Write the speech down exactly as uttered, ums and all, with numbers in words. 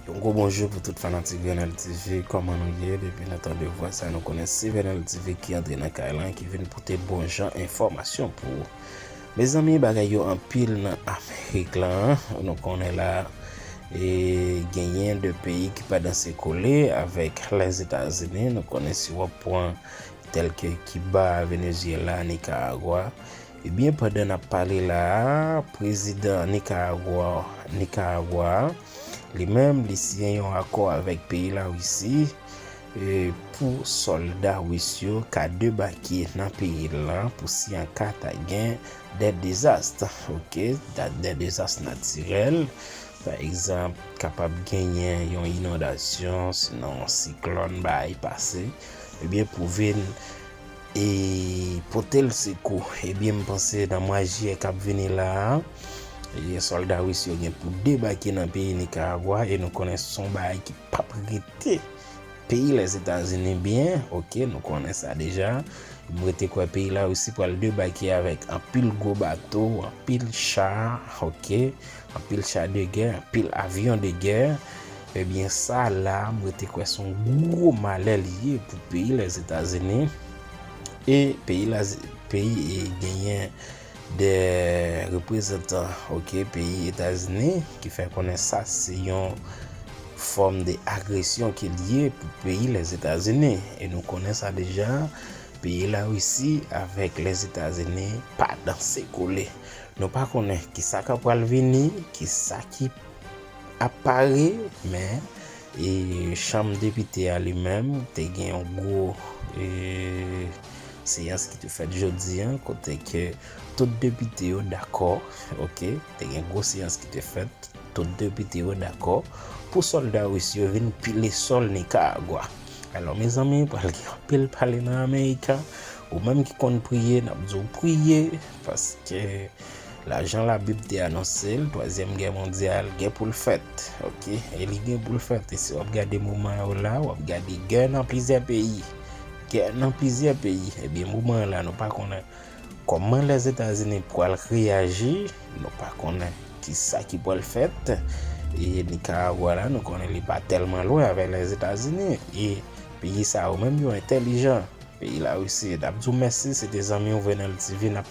Yon gwo bonjou pou tout fanatik Venel T V. Kòman nou ye? Depi nou tande vwa sa, nou konnen se Venel T V ki antre nan kay lan, ki vin pote bon jan enfòmasyon pou ou. Mezanmi, bagay yo anpil nan Amerik lan. Nou konnen la, e genyen de peyi ki pa danse kole avèk Lèzetazini. Nou konnen, si w ap pran tèlke Kiba, Venezyela, Nikaragwa. Ebyen, pandan n ap pale la a, prezidan Nikaragwa, Nikaragwa a, li menm, li siyen yon akò avèk peyi Larisi, e, pou sòlda ris yo ka debake nan peyi l lan, pou si an ka ta gen de dezas, oke, de dezas natirèl, pa egzanp, kapab genyen yon inondasyon, sinon yon siklòn, bagay pase, ebyen, pou vin e pote l sekou. Ebyen, m panse nan mwa jiyè k ap vini la a, e sòlda ris yo gen pou debake nan peyi Nikaragwa, e nou konnen se yon bagay ki p ap rete peyi Lèzetazini byen, oke, nou konnen sa deja. M rete kwè peyi Larisi pral debake avèk anpil gwo bato, anpil cha, oke, anpil cha de gè, anpil avyon de gè. Ebyen, sa la, m rete kwè se yon gwo malè li ye pou peyi Lèzetazini. E peyi la, peyi e genyen de reprezantan, oke, peyi Etazini, ki fè konnen sa se yon fòm de agresyon ke l ye pou peyi Lèzetazini. E nou konnen sa deja, peyi Larisi avèk Lèzetazini pa danse kole. Nou pa konnen kisa k ap pral vini, kisa ki ap pare, men, e, Chanm Depite a li menm te gen yon gwo, e, seyans ki te fèt jodi a, kote ke tout depite yo dakò, oke, te gen gwo seyans ki te fèt, tout depite yo dakò pou sòlda ris yo vin pile sòl Nikaragwa. Alò, mezanmi, pral gen anpil pale nan Amerika. Ou menm ki konn priye, n ap di w priye, paske la, jan Labib te anonse l, twazyèm gè mondyal gen pou l fèt, oke? E li gen pou l fèt. E si w ap gade moman yo la, w ap gade gè nan plizyè peyi. Gè nan plizyè peyi. Ebyen, moman la, nou pa konnen kòman Lèzetazini pral reyaji, nou pa konnen kisa ki pral fèt. E Nikaragwa la, nou konnen li pa tèlman lwen avèk Lèzetazini. E peyi sa yo menm, yo entèlijan. Peyi Larisi, n ap di w mèsi, se te zanmi w Venel T V, n ap